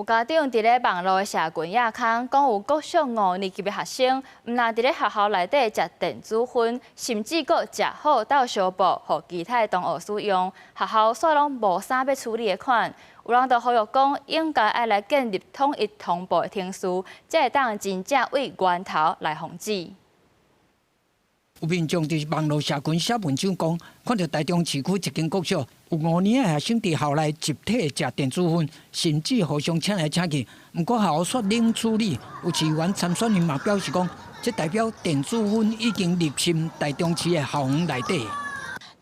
有家長佇咧網路的社群頁空講有國小五年級的學生，毋但佇咧學校內底食電子薰，甚至閣食好鬥相報，予其他的同學使用，學校煞攏無啥欲處理的款。有人就呼籲講，應該愛來建立統一通報的程序，才會當真正對源頭來防止。有民眾佇網路社群寫文章講，看著台中市區一間國小有五年的學生佇校內集體食電子薰，甚至互相請來請去。毋過學校煞冷處理。有市議員參選人嘛表示講，這代表電子薰已經入侵台中市的校園內底。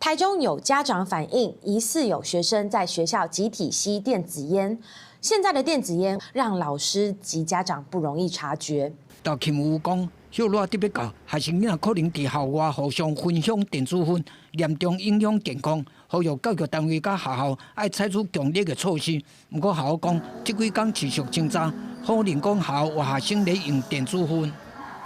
台中有家長反映，疑似有學生在學校集體吸電子菸。現在的電子菸讓老師及家長不容易察覺。杜欽有講，歇熱得欲到，學生囝可能佇校外互相分享電子薰，嚴重影響健康，呼籲教育單位佮學校愛採取強力的措施。毋過學校講，這幾工持續偵查，否認講校有學生咧用電子薰。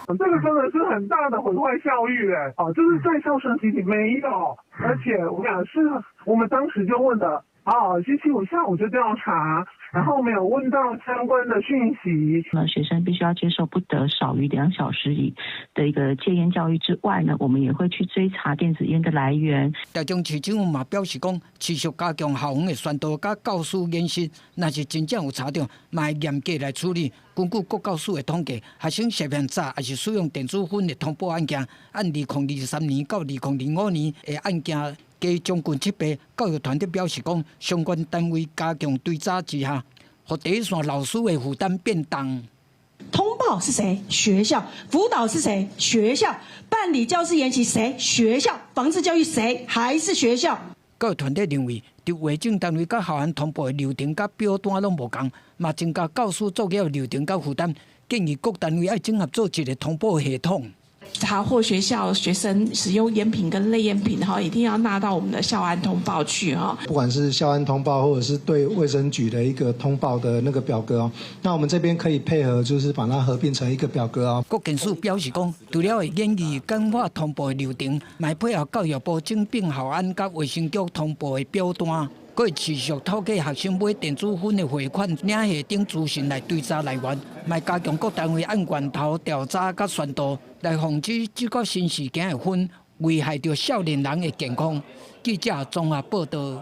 這個真的是很大的毀壞校譽，誒，哦，就是在校生集體沒有，而且我講是我們當時就問的，哦，星期五下午就調查，然後沒有問到相關的訊息。那學生必須要接受不得少於2小時以的一個戒菸教育之外呢，我們也會去追查電子菸的來源。台中市政府嘛表示講，持續加強校園的宣導佮教師研習，若是真正有查著，嘛會嚴格來處理。根據國教署的統計，學生涉嫌詐抑是使用電子薰的通報案件，按2023年到2025年的案件加將近7倍。教育團體表示講，相關單位加強追查之下，予第一線老師的負擔變重。通報是誰？學校。輔導是誰？學校。辦理教師研習誰？學校。防治教育誰？還是學校。教育團體認為，佇衛政單位佮校園通報的流程佮表單攏無仝，嘛增加教師作業流程佮負擔，建議各單位愛整合做一個通報系統。查獲學校學生使用菸品跟類菸品哈，一定要納到我們的校安通報去哈。不管是校安通報，或者是對衛生局的一個通報的那個表格哦，那我們這邊可以配合，就是把它合併成一個表格哦。國健署表示講，除了會研議簡化通報的流程，嘛會配合教育部整併校安佮衛生局通報的表單，閣會持續透過學生買電子薰的匯款、領匯等資訊來追查來源，嘛加強各單位按源頭調查佮宣導，來防止這個新事件的薰危害著少年人的健康。記者綜合報導。